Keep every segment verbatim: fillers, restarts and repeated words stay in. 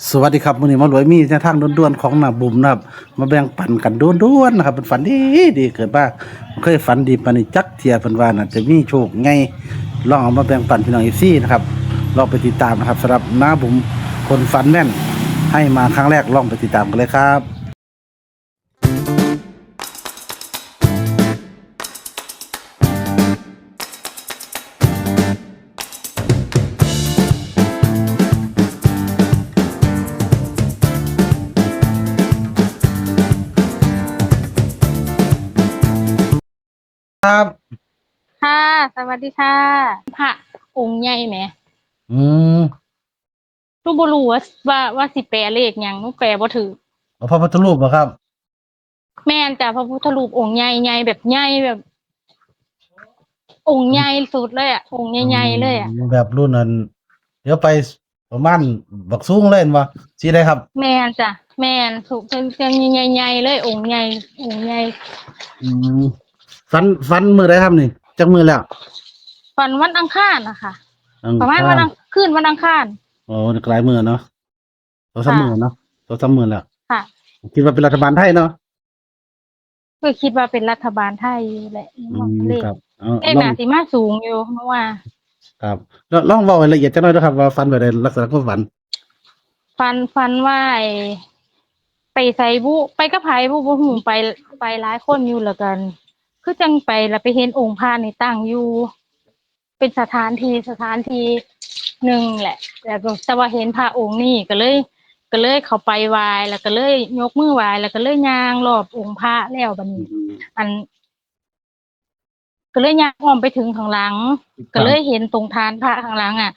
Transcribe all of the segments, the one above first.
สวัสดีครับ มื้อนี้หมารวยมีแนวทางด่วนๆของน้าบุ๋มนะครับ มาแบ่งปันกันด่วนๆนะครับ เพิ่นฝันดีดี เกิดมาบ่เคยฝันดีปานนี้จักเทื่อ เพิ่นว่าน่าจะมีโชคใหญ่ ลองเอามาแบ่งปันพี่น้อง เอฟซี นะครับ ลองไปติดตามนะครับ สำหรับน้าบุ๋มคนฝันแม่น ให้มาครั้งแรก ลองไปติดตามกันเลยครับ ครับ ค่ะ สวัสดีค่ะ พระองค์ใหญ่แหม อืม หนูบ่รู้ว่า ว่า ว่าสิแปลเลขหยัง หนูแปลบ่ถูก เอาพระพุทธรูปบ่ครับ แม่นจ้ะ พระพุทธรูปองค์ใหญ่ๆ แบบใหญ่แบบ องค์ใหญ่สุดเลยอะ องค์ใหญ่ๆเลยอะ อืม แบบรุ่นนั้น เดี๋ยวไปประมาณบักสูงเลยแม่นบ่ สิได้ครับ แม่นจ้ะ แม่น ถูก เป็น เป็นใหญ่ๆเลย องค์ใหญ่ องค์ใหญ่ อืม ฝัน ฝันมื้อใดครับนี่ จักมื้อแล้ว ฝันวันอังคารน่ะค่ะ อังคาร ประมาณวันอัง คืนวันอังคาร โอ้ หลายมื้อเนาะ สองสาม ค่ะ มื้อเนาะ สองสาม มื้อแล้ว ค่ะ คิดว่าเป็นรัฐบาลไทยเนาะ ก็คิดว่าเป็นรัฐบาลไทยอยู่แหละ อืม เลข ครับ เอา เลข ลอง น่าสิมาสูงอยู่ เพราะว่า ครับ ลอง ลองเว้าให้ละเอียดจักหน่อยเด้อครับ ว่าฝันแบบใด ลักษณะความฝัน ฝัน ฝันว่าไอ้ ไปไสบุ ไปกับไผบุ บ่ฮู้ ไป ไปหลายคนอยู่ แล้วกัน คือจั่งไปแล้วไปเห็นองค์พระนี่ตั้งอยู่ เป็นสถานที่ สถานที่หนึ่งแหละ แล้วก็ แต่ว่าเห็นพระองค์นี้ ก็เลย ก็เลยเข้าไปไหว้ แล้วก็เลยยกมือไหว้ แล้วก็เลยย่างรอบองค์พระ แล้วบัดนี้ อืม อัน ก็เลยย่างอ้อมไปถึงข้างหลัง ครับ ก็เลยเห็นตรงฐานพระข้างหลังอะ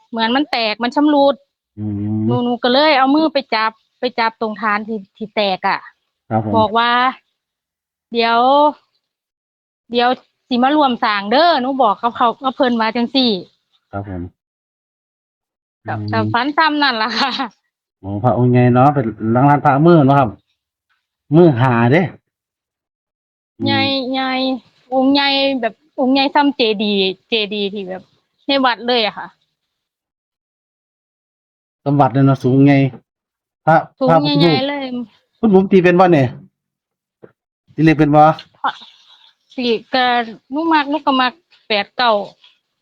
เหมือนมันแตก มันชำรุด อืม หนู หนูก็เลยเอามือไปจับ ไปจับตรงฐานที่ ที่แตกอะ ครับผม บอกว่า เดี๋ยว เดี๋ยวสิมาร่วมสร้างเด้อ หนูบอกกับเขา กับเพิ่นว่าจั่งซี้ ครับผม ก็ อืม ก็ฝันส่ำนั่นล่ะค่ะ โอ้ พระองค์ใหญ่เนาะ เป็นหลังร้านพระมือเนาะครับ มือห้าเด้ อืม ใหญ่ ใหญ่ องค์ใหญ่แบบองค์ใหญ่ส่ำเจดีย์ เจดีย์ที่แบบในวัดเลยอะค่ะ ส่ำวัดเลยเนาะ สูงใหญ่ พระ สูง พระพุทธรูป ใหญ่ๆเลย คุณบุ๋มตีเป็นบ่เนี่ย ตีเลขเป็นบ่ สิ ก็หนูมัก หนูก็มักแปดเก้า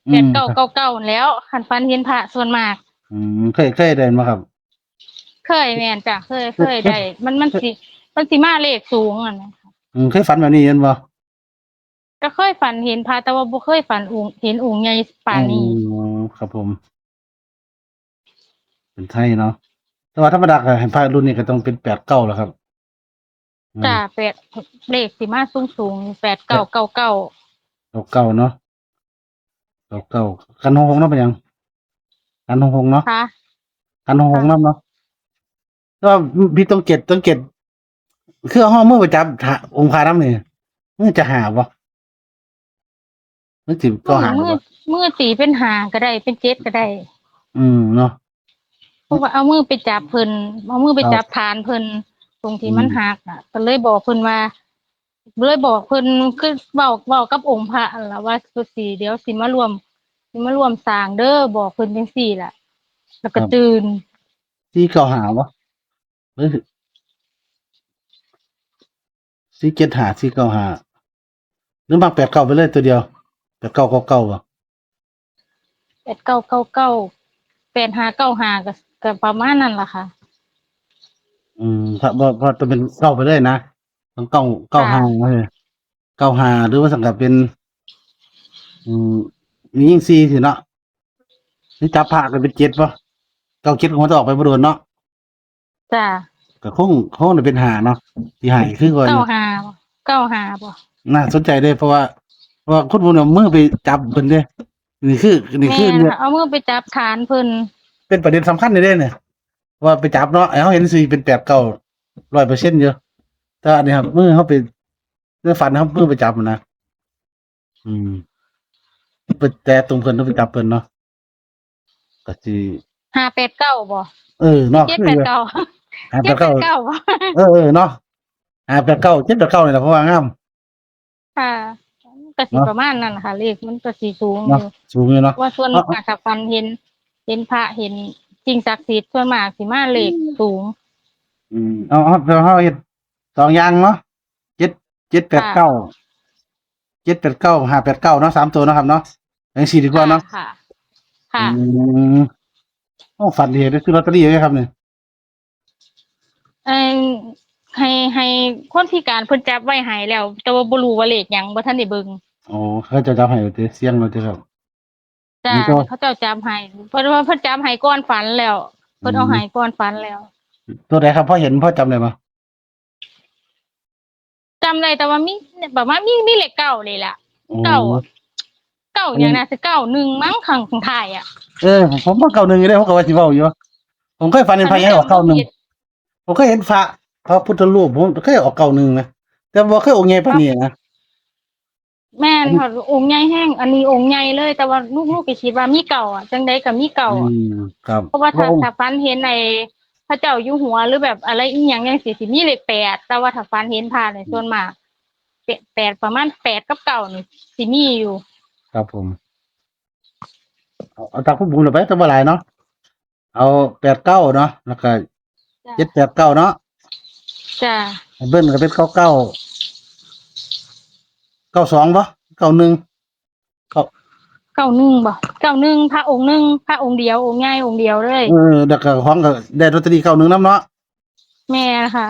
อืม แปดเก้า เก้าเก้า นั่นแหล้ว คันฝันเห็นพระส่วนมาก อืม เคย เคยได้บ่ครับ เคย แม่นจ้ะ เคย เคย เคยได้ มัน มันสิ มันสิมาเลขสูงอะนะ อืม เคยฝันแบบนี้แม่นบ่ ก็เคยฝันเห็นพระ แต่ว่าบ่เคยฝันองค์ เห็นองค์ใหญ่ปานนี้ อ๋อ ครับผม เป็นไทยเนาะ แต่ว่าธรรมดาก็เห็นพระรุ่นนี้ก็ต้องเป็นแปดเก้าแล้วครับ อืม จ้ะ แปด เลขสิมาสูงๆ แปดเก้า เก้าเก้า เก้าเก้าเนาะ เก้าเก้า กันหกหกเนาะ เป็นหยัง กันหกหกเนาะ ค่ะ กันหกหก ค่ะ นำเนาะ แต่ว่าพี่ต้องเจ็ด ต้องเจ็ด คือเอามือไปจับองค์พระนำนี่ มันจะห้าบ่ มันสิเก้าห้า มือ บ่ มือตีเป็นห้าก็ได้ เป็นเจ็ดก็ได้ อืม เนาะ เพราะว่าเอามือไปจับเพิ่น เอามือไป ครับ จับฐานเพิ่น ตรงที่มัน อืม หักน่ะ ก็เลยบอกเพิ่นว่า เลยบอกเพิ่น คือเว้า เว้ากับองค์พระนั่นล่ะว่า สิ เดี๋ยวสิมาร่วม สิมาร่วมสร้างเด้อ บอกเพิ่นจั่งซี้ล่ะ แล้วก็ ครับ ตื่น สี่เก้าห้า บ่ หรือ สี่เจ็ดห้า สี่เก้าห้า หรือมักแปดเก้าไปเลยตัวเดียว แปดเก้าเก้าเก้า บ่ แปดเก้าเก้าเก้า แปดห้าเก้าห้า ก็ ก็ประมาณนั้นล่ะค่ะ อืม ถ้าบ่ บ่ต้องเป็นเก้าไปเลยนะ ต้องเก้า เก้าห้า ค่ะ เออ เก้าห้า หรือว่าสังกัดเป็น อืม มียิ่งสี่สิเนาะ นี่จับพระก็เป็นเจ็ดบ่ เก้าเจ็ด คงจะออกไปบ่โดนเนาะ จ้ะ ก็คง คงจะเป็นห้าเนาะ ที่ให้คือว่า เก้าห้า เก้าห้า บ่ น่าสนใจเด้ เพราะว่า เพราะว่าคุณบุ๋มเอามือไปจับเพิ่นเด้ นี่คือ นี่คือ แม่นค่ะ เอามือไปจับฐานเพิ่น เป็นประเด็นสำคัญเลยเด้เนี่ย ว่าไปจับเนาะ ไอ้เฮาเห็นสิเป็นแปดเก้า ร้อยเปอร์เซ็นต์ อยู่ แต่อันนี้ครับ มือเฮาไป ในฝันเฮามือไปจับนะ อืม ไปแตะตรงเพิ่น ไปจับเพิ่นเนาะ ก็สิ ห้าแปดเก้า บ่ เออ เนาะ เจ็ดแปดเก้า ห้าแปดเก้า เจ็ดแปดเก้า บ่ เออ เออ เนาะ ห้าแปดเก้า เจ็ดแปดเก้า นี่แล่ะ เพราะว่างาม ค่ะ ก็สิ เนาะ ประมาณนั้นล่ะค่ะ เลขมันก็สิสูง เนาะ อยู่ สูงอยู่เนาะ ว่าส่วน เนาะ มากถ้าฝันเห็น เห็นพระ เห็น สิ่งศักดิ์สิทธิ์ส่วนมากสิมาเลข อืม สูง อืมเอาเอาเอาเฮ็ดสองอย่างเนาะ เจ็ด เจ็ดแปดเก้า ค่ะ เจ็ดแปดเก้า ห้าแปดเก้า เนาะ สามตัวเนาะครับเนาะ จังซี่ดีกว่าเนาะ ค่ะ ค่ะ ค่ะ อืม โอ้ ฝันดีได้ซื้อลอตเตอรี่ไว้ครับเนี่ย เอิ่ม ให้ ให้คนพิการเพิ่นจับไว้ให้แล้ว แต่ว่าบ่รู้ว่าเลขหยัง บ่ทันได้เบิ่ง โอ้ เขาเจ้าจับให้แล้วติ เสี่ยงแล้วติครับ จ้า มันก็ เขาเจ้าจับให้ เพิ่นว่าเพิ่นจับให้ก่อนฝันแล้ว เพิ่นเอา อืม ให้ก่อนฝันแล้ว ตัวใดครับ พอเห็น พอจำได้บ่ จำได้แต่ว่ามี แบบว่ามี มีเลขเก้านี่แหละ โอ้ เก้า เก้าหยังนะ สิเก้าหนึ่งมั้ง ข้าง ข้างท้ายอะ เออ ผมว่าเก้าหนึ่งอยู่เด้ ผมก็ว่าสิเว้าอยู่ ผมเคยฝันเห็นพระใหญ่ออกเก้าหนึ่ง ผมเคยเห็นพระ พระพุทธรูป ผมเคยออกเก้าหนึ่งนะ แต่บ่เคยองค์ใหญ่ปานนี้นะ แม่นค่ะ องค์ใหญ่แฮง อันนี้องค์ใหญ่เลย แต่ว่าลูกๆก็คิดว่ามีเก้าอะ จังใดก็มีเก้าอะ อืม ครับ เพราะว่าถ้า พระองค์ ถ้าฝันเห็นไอ้พระเจ้าอยู่หัว หรือแบบอะไรอีหยังจังซี้ สิมีเลขแปด แต่ว่าถ้าฝันเห็นพระนี่ อืม ส่วนมาก แปด แปด ประมาณแปดกับเก้านี่สิมีอยู่ ครับผม เอา เอาตามผู้บุญเอาไป แต่บ่หลายเนาะ เอาแปดเก้าเนาะ แล้วก็ จ้ะ เจ็ดแปดเก้าเนาะ จ้ะ เบิ้ลก็เป็นเก้าเก้า เก้าสองบ่ เก้าหนึ่ง เก้า เก้าหนึ่งบ่ เก้าหนึ่ง พระองค์หนึ่ง พระองค์เดียว องค์ใหญ่องค์เดียวเลย เออ แล้วก็ของก็ได้ลอตเตอรี่เก้าหนึ่งนำเนาะ แม่นค่ะ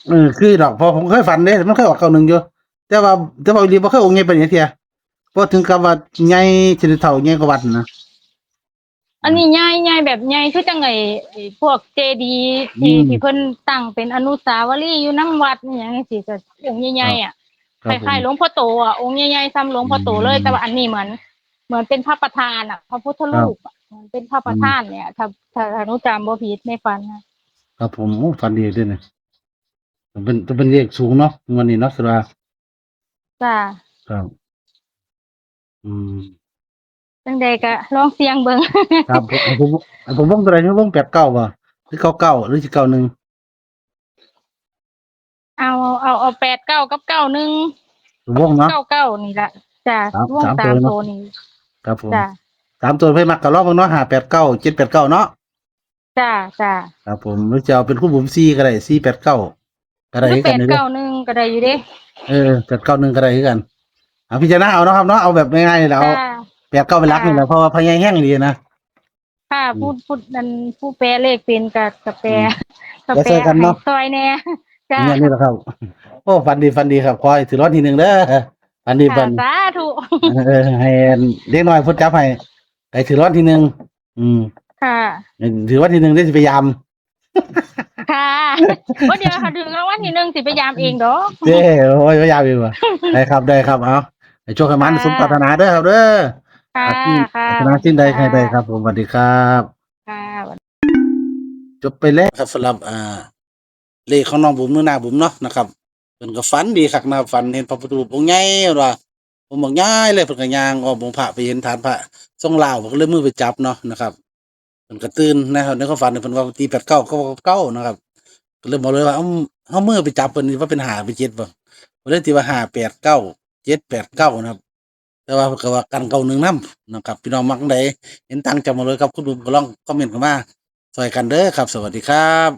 เออ คือดอก เพราะผมเคยฝันเด้ มันเคยออกเก้าหนึ่งอยู่ แต่ว่า แต่ว่าอีหลีบ่เคยองค์ใหญ่ปานนี้เทื่อ บ่ถึงกับว่าใหญ่ชนิดเฒ่าใหญ่กว่าวัดนะ อันนี้ใหญ่ ใหญ่แบบใหญ่คือจั่งไอ้ ไอ้พวกเจดีย์ที่ อืม ที่เพิ่นตั้งเป็นอนุสาวรีย์อยู่นำวัดนี่หยังจั่งซี้ ก็องค์ใหญ่ๆอะ ครับ ครับผม คล้ายๆหลวงพ่อโตอะ องค์ใหญ่ๆส่ำหลวงพ่อโตเลย อืม แต่ว่าอันนี้เหมือน เหมือนเป็นพระประธานอะ พระพุทธรูปอะ ครับ เหมือนเป็นพระประธานเนี่ย อืม ถ้า ถ้า ถ้าหนูจำบ่ผิดในฝันนะ ครับผม โอ้ ฝันดีเด้อเนี่ย เป็น เป็นเลขสูงเนาะ งวดนี้เนาะ สุดา จ้า ครับ อืม จั่งใดก็ลองเสี่ยงเบิ่ง ครับ ผม ผม ผมวงตัวใด วงแปดเก้าบ่ หรือเก้าเก้า หรือสิเก้าหนึ่ง เอา เอา เอาแปดเก้ากับเก้าหนึ่ง วงเนาะ เก้าเก้านี่ล่ะ จ้า สาม วง สาม สาม ตัวเนาะ ตัวนี่ ครับผม จ้า สามตัวเพิ่นมักก็ลองเบิ่งเนาะ ห้าแปดเก้า เจ็ดแปดเก้า เนาะ จ้า จ้า ครับผม หรือจะเอาเป็นคู่บุ๋ม สี่ ก็ได้ สี่แปดเก้า ก็ได้ หรือ คือกันเด้ แปดเก้าหนึ่ง ก็ได้อยู่เด้ เออ แปดเก้าหนึ่ง ก็ได้คือกัน เอาพิจารณาเอาเนาะครับเนาะ เอาแบบง่ายๆนี่แหละ เอา จ้า แปดเก้าเป็นหลักนี่แหละ จ้า เพราะว่าพระใหญ่แฮงดีนะ ค่ะ อืม ผู้ ผู้ อัน ผู้แปลเลขเป็นก็ ก็แปล อืม ก็แปล ก็ช่วยกันเนาะ ให้ช่วยแหน่ จ้า งวดนี้แหละครับ โอ้ ฝันดี ฝันดีครับ ขอให้ถือรางวัลที่หนึ่งเด้อ ฝันดี ค่ะ ฝัน สาธุ เออ ให้เด็กน้อยเพิ่นจับให้ ให้ถือรางวัลที่หนึ่ง อืม ค่ะ ถือรางวัลที่หนึ่งได้สิไปยาม ค่ะ บ่เดี๋ยวค่ะ ถือรางวัลที่หนึ่งสิไปยามเองดอก เจ้ โอ้ย ไปยามเองว่ะ ได้ครับ ได้ครับ เอา ให้โชคให้หมาน ค่ะ สมปรารถนาเด้อครับเด้อ ค่ะ อาชีพ ค่ะ ปรารถนาสิ่งใด ค่ะ ให้ได้ครับผม สวัสดีครับ ค่ะ จบไปแล้วครับ สำหรับ อ่า เลขของน้องบุ๋มหรือน้าบุ๋มเนาะนะครับ เพิ่นก็ฝันดีคักนะครับ ฝันเห็นพระพุทธรูปองค์ใหญ่ เพิ่นว่า องค์บักใหญ่เลย เพิ่นก็ย่างอ้อมองค์พระ ไปเห็นฐานพระทรงลาว เพิ่นก็เลยมือไปจับเนาะนะครับ เพิ่นก็ตื่นนะครับ ในความฝันเพิ่นว่าตีแปดเก้า เก้าเก้า นะครับ ก็เลยบอกเลยว่า เอ้า เฮามือไปจับเพิ่นนี่ว่าเป็นห้าเป็นเจ็ดบ่ เพิ่นเลยตีว่าห้าแปดเก้า เจ็ดแปดเก้า นะครับ แต่ว่าเพิ่นก็ว่ากันเก้าหนึ่งนำนะครับ พี่น้องมักจั่งใด เห็นต่างจากหมอรวยกับคุณบุ๋มก็ลองคอมเมนต์เข้ามาช่วยกันเด้อครับ สวัสดีครับ